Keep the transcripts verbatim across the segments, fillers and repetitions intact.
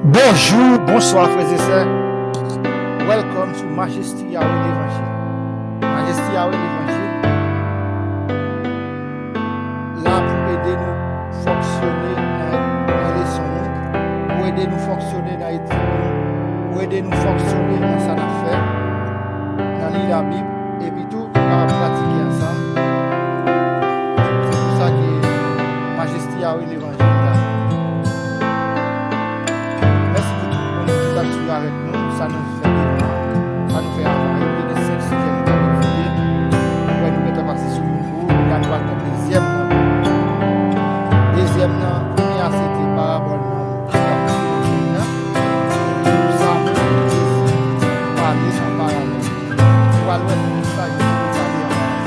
Bonjou, bonswa frè e sè. Welcome to Majesty Yahweh Levanjil. Majesty Yahweh Levanjil la pou ede nou fonksyone nan, nan leson nou, pou ede nou fonksyone nan etid nou, pou ede nou fonksyone nan sa n ap fè, nan li Labib, epi tou nou kapab pratike ansanm. Se pou sa ke Majesty Yahweh Levanjil la. Mèsi pou tout moun ki t ap swiv avèk nou, sa nou fè devan, sa nou fè avan. Yo te gen senk sijè nou t ap etidye. Apre nou gentan pase sou youn pou youn, la nou pral nan dezyèm nan. Dezyèm nan, premye a se te parabòl nan, nan. Epi sa, Jezi pale an parabòl. Ou pral wè poukisa Jezi te pale an parabòl.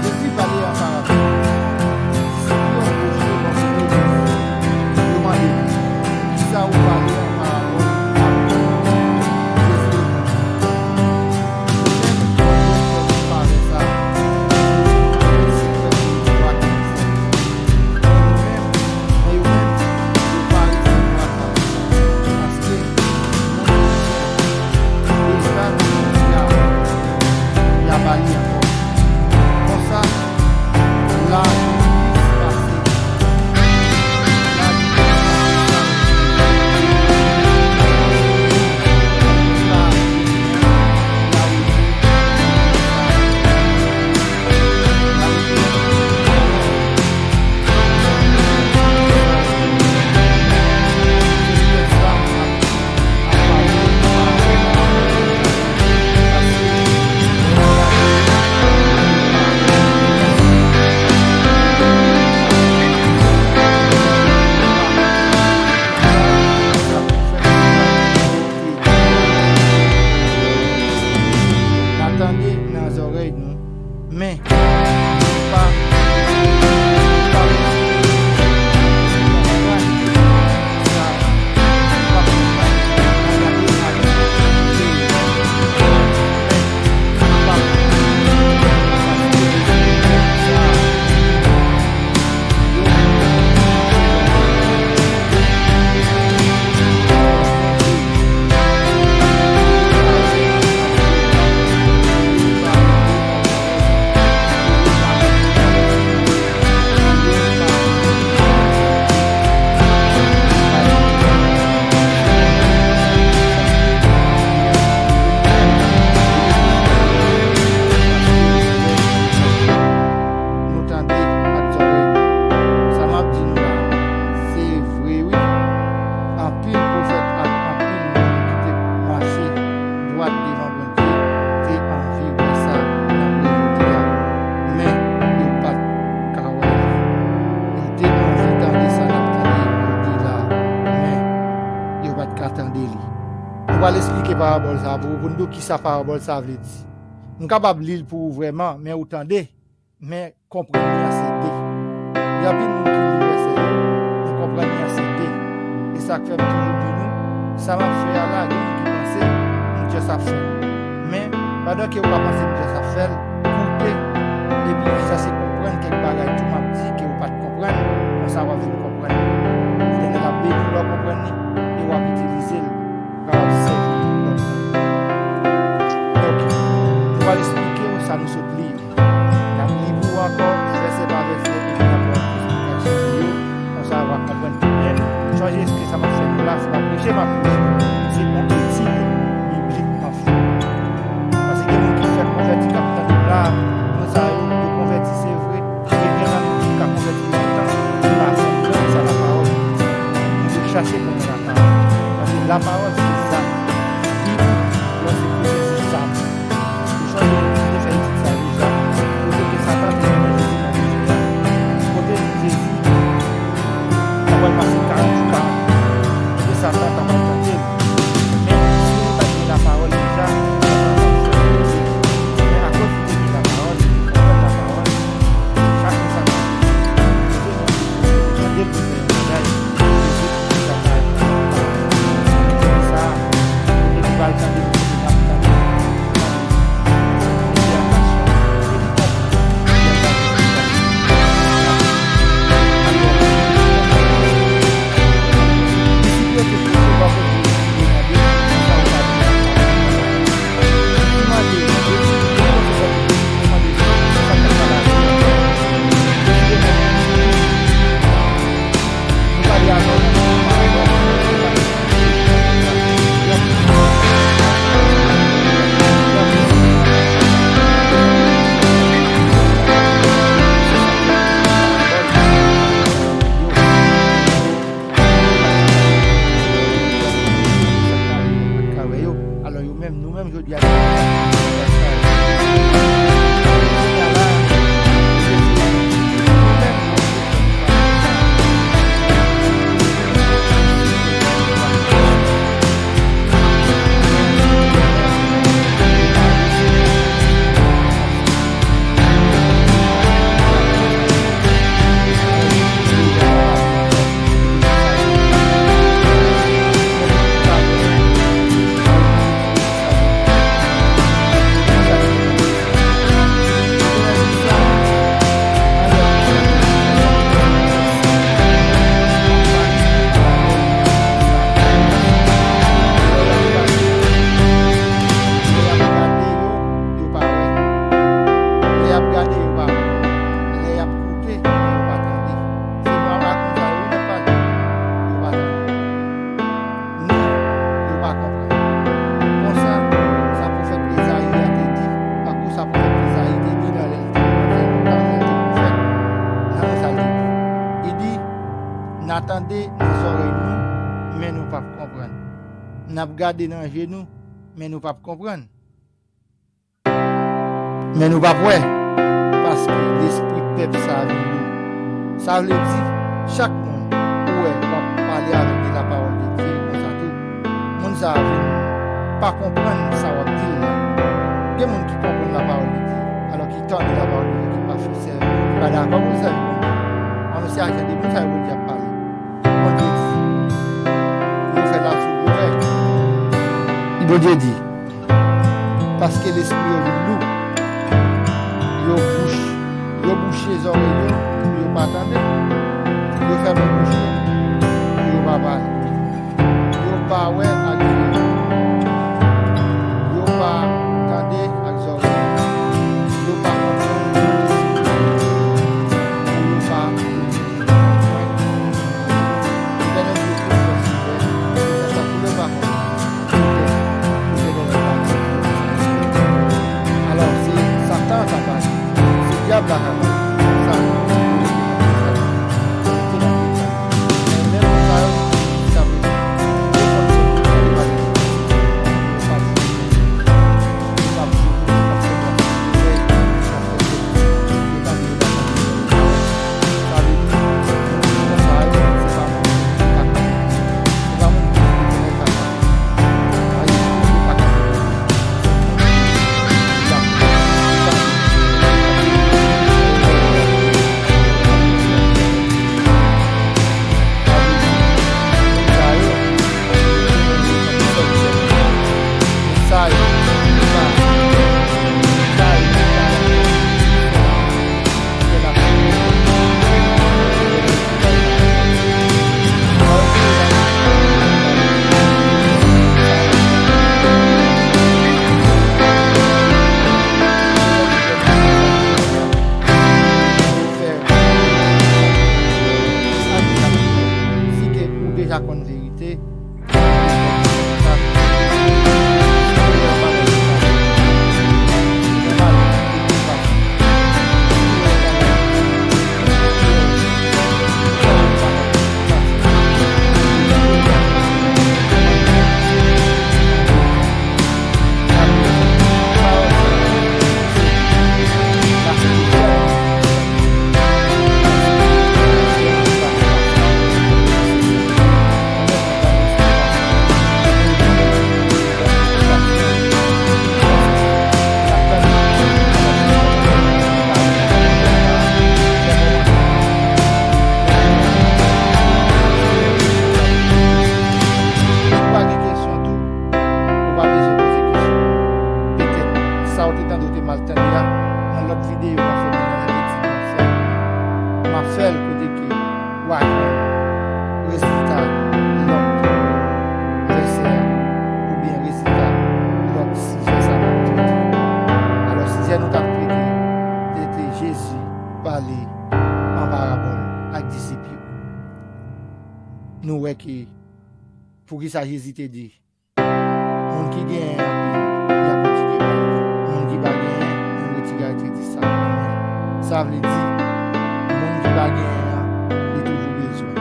Jezi pale an parabòl. Disip yo pwoche bò kote Jezi. Yo mande, "Poukisa ou pale an parabòl avèk nou?" Jezi reponn, "Ou menm, ou menm, ou pa wè sa. Disip yo ki mizè." Men yo menm, men yo menm, yo pa resevwa sa. Paske, moun yo deja, y a, y a ba li ankò. Konsa, la jistis pase. La jistis pase. N a tande nan zòrèy nou, men nou pa, nou pa konprann sa, nou pa konprann sa. Nou tande ak zòrèy nou. Sa m ap di nou la, se vre wi. Anpil pwofèt ak anpil moun ki te mache dwat devan Bondye te anvi wè sa n ap revolte a, men yo pa t ka wè li. Yo te anvi tande sa n ap tande yo di la, men yo pa t ka tande li. Nou pral esplike parabòl sa a pou ou, pou n di w kisa parabòl sa a vle di. M kapab li l pou ou vrèman, men ou tande, men konprann li an se de. Gen anpil moun ki li vèsè yo, men konprann li an se de. E sa k fè m toujou di nou, sa m ap fè a la, gen moun ki panse m just ap fè l. Men, pandan ke ou pa panse m just ap fè l, koute, epi chèche konprann kèk bagay tou m ap di ke ou pa t konprann, konsa w ap vin konprann. Letènèl ap beni w lè w konprann li, e w ap itilize l pou kapab sèvi lòt moun. Donk, nou pral esplike w sa nou sot li yo. N ap li pou ou ankò, vèsè pa vèsè, epi n ap ba w esplikasyon sou yo, konsa w a konprann pi byen. Sonje ke sa m ap fè nou la, se pa preche m ap preche, se yon etid biblik m ap fè. Paske gen moun ki fèk konvèti k ap tande m la, moun sa yo, yo konvèti, se vre, men gen nan nou ki ka konvèti lontan, ki pa konprann sa lapawòl di. Nou dwe chache konnen lapawòl. Paske lapawòl se zam. Bib, lè se preche, se zam. Ou sonje, nou te fè etid sa deja. Kote ke Satan te mennen Jezi nan dezè a. Kote Jezi t ap pral pase karant jou, karant nuit. Kote Satan t ap pral tante l. Men, si li pa t gen lapawòl deja, Satan t ap fè l tante. Men akoz li te gen lapawòl, li te konprann lapawòl, chak jou Satan te poze yon kesyon, li te tande l pou fè yon bagay, Jezi t ap pral pale. gade nan zòrèy nou, men nou p ap konprann. N ap gade nan je nou, men nou p ap konprann. Men nou p ap wè, paske lespri pèp sa a vin lou. Sa vle di, chak moun ou wè w ap pale avèk de lapawòl de Dye konsa tou, moun sa a vin pa konprann sa w ap di l la. Gen moun ki konprann lapawòl de Dye, alò ki tande lapawòl de Dye, ki pa fè sèvi, ki pa dakò pou l sèvi Bondye. An, se a jan de moun sa yo Bondye ap pale. Bondye di, yo fè lasoud yo wè. Bondye di, paske lespri yo vin lou. Yo bouch, yo bouche zòrèy yo, pou yo pa tande. Yo fèmen bouch yo, pou yo pa pale. Yo pa wè ak je yo. Yo pa tande ak zòrèy yo. Yo pa konprann ak lespri yo. Pou yo pa Alò, se Satan k ap aji. Se dyab la k ap aji. Sa, se Satan. Men moun sa yo, sa vle di, yo konn se moun sa yo pa gen, yo pa gen. Si ke ou deja konn verite, Ou pa gen kesyon tou, ou pa bezwen poze kesyon. Petèt, sa w te tande, w te mal tande a, nan lòt videyo m ap fè, nan lòt etid m ap fè, m ap fè l kote ke w a jwenn rezilta lòt vèsè a, oubyen rezilta lòt sijè sa n ap trete. Alò, sijè nou t ap trete, se te Jezi pale an parabòl ak disip yo. Nou wè ke poukisa Jezi te di, moun ki genyen anpil, y a kontinye ba li. Moun ki pa genyen, nou retire atitid sa nan men l. Sa vle di, moun ki pa genyen an, li toujou bezwen.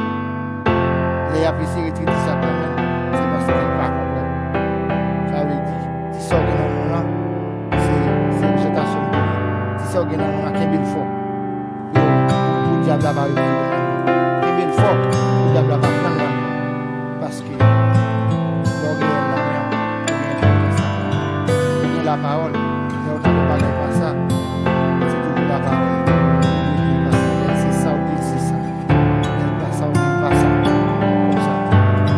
Lè y ap eseye retire sa nan men l, se paske l pa konprann. Sa vle di, di sa w gen nan men w lan, se, se egzòtasyon m pou li. Di sa w gen nan men w lan, kenbe l fò. Pou, pou dyab la pa retire l nan men w. Kenbe l fò, pou dyab la pa pran l nan men w. Paske, lè w gen l nan men w, ou gen enpòtans sa nan men w. Ou gen lapawòl, lè w tande yon bagay konsa, se toujou lapawòl. Paske se sa w te di sa. Lè l pa sa, ou di l pa sa. Konsa,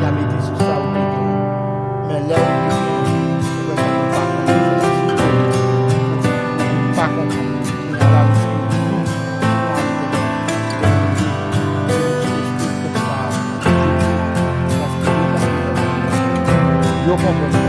y a mete sou sa ou te genyen. Men lè ou te genyen, ou wè moun pa konn fè la sou ou, ou pa konprann. Kounye a la, lespri di nou, nou ap tande. Se yon ti lespri kòm sa, paske yo pa konprann. Yo konprann.